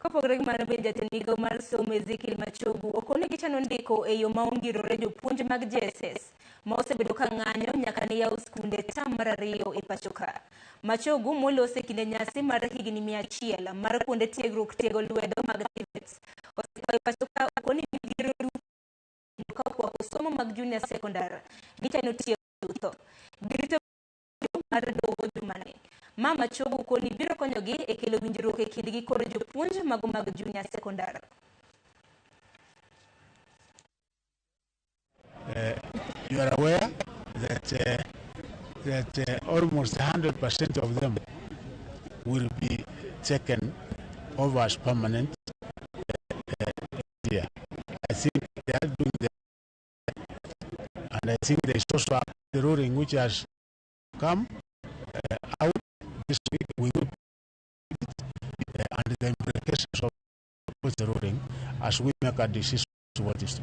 Kopogore gi mano, bende jatend migao mar somo Ezekiel Machogu okoni gichano ndiko e yo ma ongirore jopuonj mag JSS ma osebedo ka ng'anyo nyaka ne yaw skunde tam mar ariyo e pacho ka. Machogu moloso e kinde nyasi mar higni 100 mar kuonde tiegruok tiego lwedo mag TVETs osekwayo pacho ka okoni midhiero duto ka okwako somo mag junior secondar gichano tieko chutho. Girito mar doho jumani. Ma Machogu koni biro konyogi e kelo winjruok e kindgi kod jopuonj mago mag junior secondar. You are aware that almost 100% of them will be taken over as permanent here. I think they are doing that, and I think there is also the ruling which has come out this week. We will and the implications of the ruling as we make a decision what is to